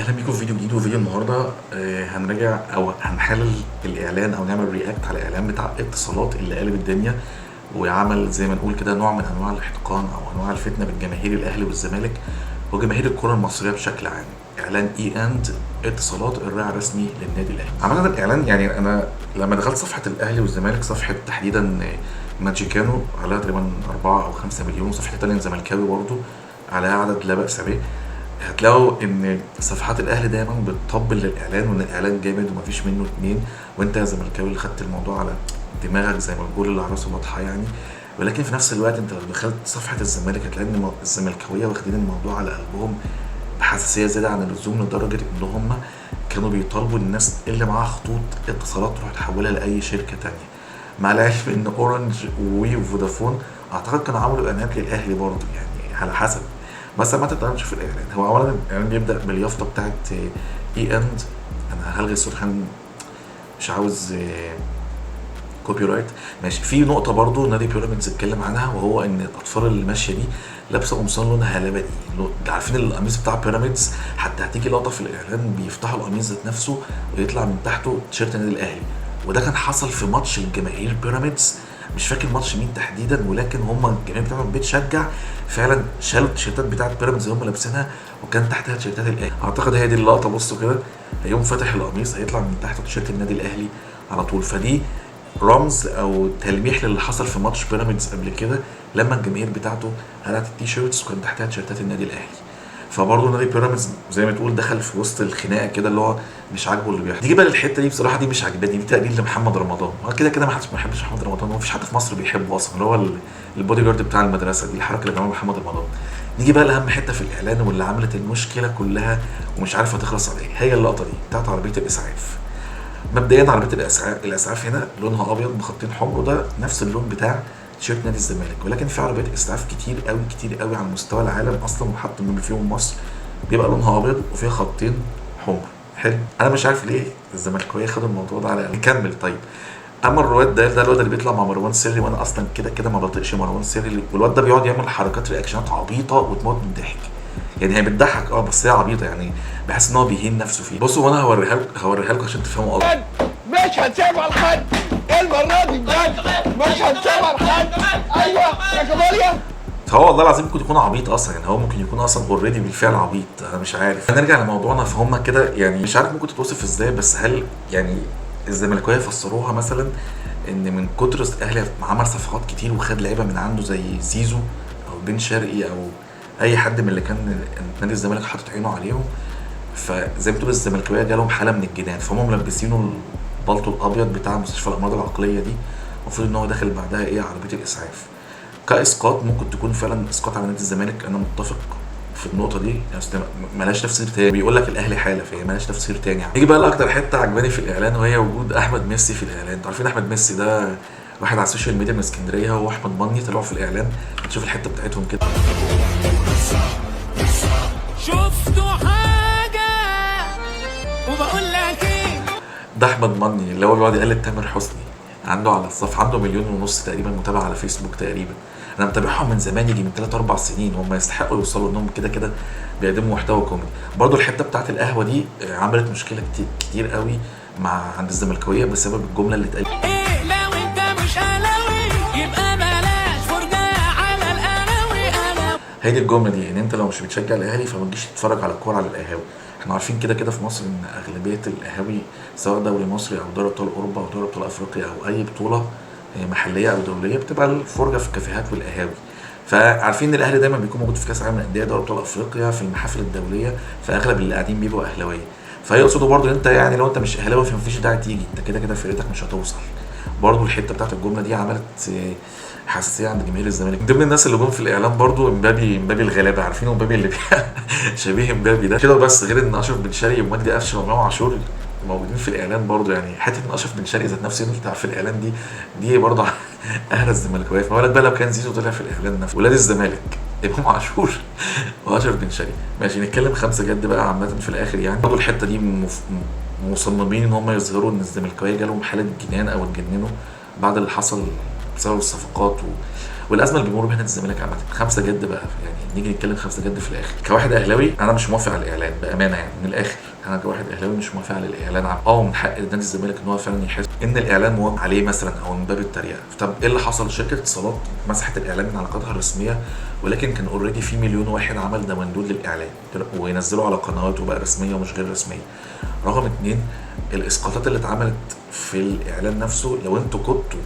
اهلا بيكم في فيديو جديد. وفيديو النهارده هنراجع او هنحلل الاعلان او نعمل react على الاعلان بتاع اتصالات اللي قلب الدنيا وعمل زي ما نقول كده نوع من انواع الاحتقان او انواع الفتنة بين جماهير الاهلي والزمالك وجماهير الكره المصرية بشكل عام. اعلان e& اتصالات الراعي الرسمي للنادي الاهلي. عامة الاعلان يعني انا لما دخلت صفحة الاهلي والزمالك، صفحة تحديدا ماجيكانو عليها تقريبا 4 او 5 مليون، وصفحه تانية زملكاوي برضه عليها عدد لا باس به. هتلاقوا ان صفحات الاهلي دايما بتطبل للاعلان وان الاعلان جامد ومفيش منه اتنين، وانت يا زملكاوي اللي خدت الموضوع على دماغك زي ما الجول اللي على راسه واضحة يعني. ولكن في نفس الوقت انت لو دخلت صفحة الزمالك هتلاقي ان الزملكاويه واخدين الموضوع على قلبهم بحساسيه زيادة عن اللزوم، لدرجة ان هم كانوا بيطالبوا الناس اللي معاها خطوط اتصالات تروح تحولها لاي شركة تانية. مع العلم ان اورنج وفودافون اعتقد كانوا عملوا اعلانات للاهلي برضه، يعني على حسب. بس ما تعالوا نشوف الاعلان. هو اولا الاعلان بيبدا باليافطه بتاعت e&. انا هلغي الصوت عشان مش عاوز copyright. ماشي. في نقطة برضو نادي بيراميدز اتكلم عنها، وهو ان الاطفال اللي ماشية دي لابسه قمصان لونها لبني. عارفين القميص بتاع بيراميدز، حتى هتيجي لقطة في الاعلان بيفتحوا القميص ذات نفسه ويطلع من تحته تيشيرت النادي الاهلي. وده كان حصل في ماتش الجماهير بيراميدز، مش فاكر ماتش مين تحديدا، ولكن هم الجماهير بتاعتهم بتشجع فعلا شالوا التيشيرتات بتاعت بيراميدز اللي هم لابسينها وكان تحتها تيشيرتات الاهلي. اعتقد هي دي اللقطة. بصوا كده، هيقوم فاتح القميص هيطلع من تحته تيشيرت النادي الاهلي على طول. فدي رمز او تلميح للي حصل في ماتش بيراميدز قبل كده لما الجماهير بتاعته قلعت ال T-shirts وكان تحتها تيشيرتات النادي الاهلي. فبرضه نادي بيراميدز زي ما تقول دخل في وسط الخناقة كده، اللي هو مش عاجبه اللي بيحصل. نيجي بقى للحتة دي، بصراحة دي مش عاجباني، دي تقليل لمحمد رمضان. هو كده كده ما حدش ما بيحبش محمد رمضان، ومفيش حد في مصر بيحبه اصلا، اللي هو البودي جارد بتاع المدرسة. دي الحركة اللي بيعملها محمد رمضان. نيجي بقى لاهم حتة في الاعلان واللي عملت المشكلة كلها ومش عارفه تخلص على ايه، هي اللقطة دي بتاعت عربية الاسعاف. مبدئيا عربية الاسعاف هنا لونها ابيض بخطين حمر، وده نفس اللون بتاع تيشيرت نادي الزمالك. ولكن في عربيات اسعاف كتير قوي كتير قوي على مستوى العالم اصلا، وحتى من فيهم مصر، بيبقى لونها ابيض وفيها خطين حمر. حلو. انا مش عارف ليه الزملكاويه خدوا الموضوع ده على نكمل. طيب اما الرواد ده الواد اللي بيطلع مع مروان سري، وانا اصلا كده كده ما بطيقش مروان سري، والواد ده بيقعد يعمل حركات reaction ات عبيطه وتموت من الضحك. يعني هي بتضحك بس هي عبيطه، يعني بحس ان هو بيهين نفسه فيه. بصوا وانا هوريها لكم عشان تفهموا قصدي. مش هنسيبها لحد المرة دي بجد، مش هنسيبها لحد. ايوه يا كابوريا. فهو والله العظيم ممكن يكون عبيط اصلا، يعني هو ممكن يكون اصلا already بالفعل عبيط، انا مش عارف. هنرجع لموضوعنا. فهم كده يعني مش عارف ممكن تتوصف ازاي، بس هل يعني الزملكاويه فسروها مثلا ان من كتر الاهلي عمل صفقات كتير وخد لعيبة من عنده زي زيزو او بن شرقي او اي حد من اللي كان نادي الزمالك حاطط عينه عليهم، فزي ما تقول الزملكاويه جالهم حاله من الجنان، فهم ملبسينه البلطو الابيض بتاع مستشفى الامراض العقلية دي، المفروض ان هو داخل بعدها ايه عربية الاسعاف. كاسقاط ممكن تكون فعلا اسقاط على نادي الزمالك، انا متفق في النقطة دي، اصل مالهاش تفسير تاني. بيقول لك الاهلي حاله، فهي مالهاش تفسير تاني. نيجي بقى لاكتر حتة عجباني في الاعلان، وهي وجود احمد ميسي في الاعلان. انتوا عارفين احمد ميسي ده واحد على ال social media من اسكندرية، هو احمد مني طلعوا في الاعلان. هتشوف الحتة بتاعتهم كده. شفتوا حاجة وبقول لك ايه، ده احمد مني اللي هو بيقعد يقلد تامر حسني، عنده على الصفحة عنده 1.5 مليون تقريبا متابع على فيسبوك تقريبا. انا متابعهم من زمان، يجي من 3-4 سنين، هم يستحقوا يوصلوا انهم كده كده بيقدموا محتوى كوميدي. برضو الحتة بتاعت القهوة دي عملت مشكلة كتير قوي مع عند الزملكاويه بسبب الجملة اللي اتقالت. ايه لو انت مش اهلاوي يبقى بلاش فرجه على القهاوي. انا هي دي الجملة دي، ان انت لو مش بتشجع الاهلي فما تجيش تتفرج على الكورة على القهاوي. احنا عارفين كده كده في مصر ان اغلبية القهاوي سواء دوري مصري او دوري ابطال اوروبا او دوري ابطال افريقيا او اي بطوله محليه او دولية بتبقى الفرجة في الكافيهات والقهاوي. فعارفين ان الاهلي دايما بيكون موجود في كاس العالم للاندية، دوري ابطال افريقيا، في المحافل الدولية، فاغلب اللي قاعدين بيبقوا اهلاويه. فيقصدوا برضو ان انت يعني لو انت مش اهلاوي فمفيش داعي تيجي، انت كده كده فرقتك مش هتوصل. برضو الحتة بتاعت الجملة دي عملت حساسية عند جماهير الزمالك. من ضمن الناس اللي جم في الاعلام برضو امبابي الغلابة، عارفين امبابي اللي شبيه امبابي ده كده. بس غير ان اشرف بن شرقي ومجدي قفشه وامام عاشور موجودين في الاعلان برضو، يعني حتة ان اشرف بن شرقي ذات نفسه يطلع في الاعلان دي برضو اهل الزملكاويه. فما بالك بقى لو كان زيزو طلع في الاعلان نفسه. ولاد الزمالك امام عاشور واشرف بن شرقي. ماشي، نتكلم خمسة جد بقى عامة في الاخر. يعني برضو الحتة دي مصممين ان هم يظهروا ان الزملكاويه جالهم حاله جنان او اتجننوا بعد اللي حصل بسبب الصفقات والازمة اللي بيمر بيها نادي الزمالك عامة. 5 جد بقى، يعني نيجي نتكلم 5 جد في الاخر. كواحد اهلاوي انا مش موافق على الاعلان بامانه، يعني من الاخر انا كواحد اهلاوي مش موافق على الاعلان عام. من حق نادي الزمالك ان هو فعلا يحس ان الاعلان موجه عليه مثلا او من باب التريقه. طب ايه اللي حصل؟ شركة اتصالات مسحت الاعلان من علاقاتها الرسمية، ولكن كان already في مليون واحد عمل download للاعلان وينزلوا على قنواته بقى رسمية ومش غير رسمية. رقم 2، الاسقاطات اللي اتعملت في الاعلان نفسه، لو انتوا كنتوا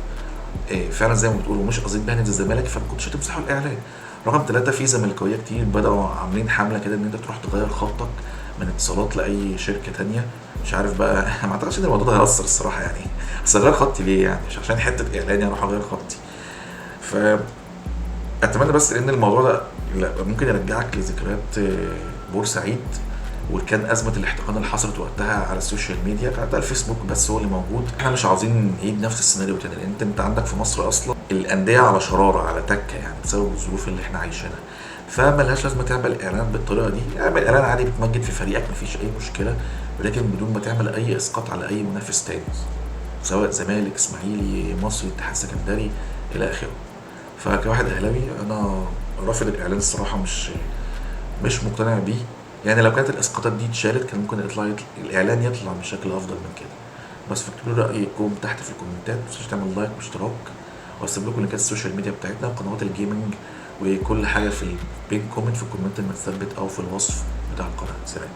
فعلا زي ما بتقولوا مش قصدين بيها نادي الزمالك فما كنتش هتمسحوا الاعلان. رقم 3، في زملكاويه كتير بداوا عاملين حمله كده ان انت تروح تغير خطك من اتصالات لاي شركة تانية، مش عارف بقى ما اعتقدش ان الموضوع ده هيأثر الصراحة، يعني اصل اغير خطي ليه يعني؟ مش عشان حتة اعلان يعني اروح اغير خطي. ف اتمنى بس ان الموضوع ده ممكن يرجعك لذكريات بورسعيد، وكان ازمة الاحتقان اللي حصلت وقتها على ال social media، كان الفيسبوك بس هو اللي موجود. احنا مش عاوزين نعيد نفس السيناريو تاني، لان انت عندك في مصر اصلا الاندية على شراره على تكه يعني بسبب الظروف اللي احنا عايشينها، فملهاش لازمه تعمل اعلان بالطريقة دي. اعمل اعلان عادي بتمجد في فريقك مفيش اي مشكلة، ولكن بدون ما تعمل اي اسقاط على اي منافس تاني، سواء زمالك، اسماعيلي، مصري، اتحاد سكندري الى اخره. فكواحد اهلاوي انا رافض الاعلان الصراحة، مش مقتنع بيه. يعني لو كانت الاسقاطات دي اتشالت كان ممكن الاعلان يطلع بشكل افضل من كده. بس فاكتبوا لي رايكم تحت في الكومنتات، ما تنسوش تعمل like واشتراك، واسيب لكم لينكات ال social media بتاعتنا وقنوات ال gaming وكل حاجة في ال pin comment في ال comment المتثبت او في الوصف بتاع القناة. سلام.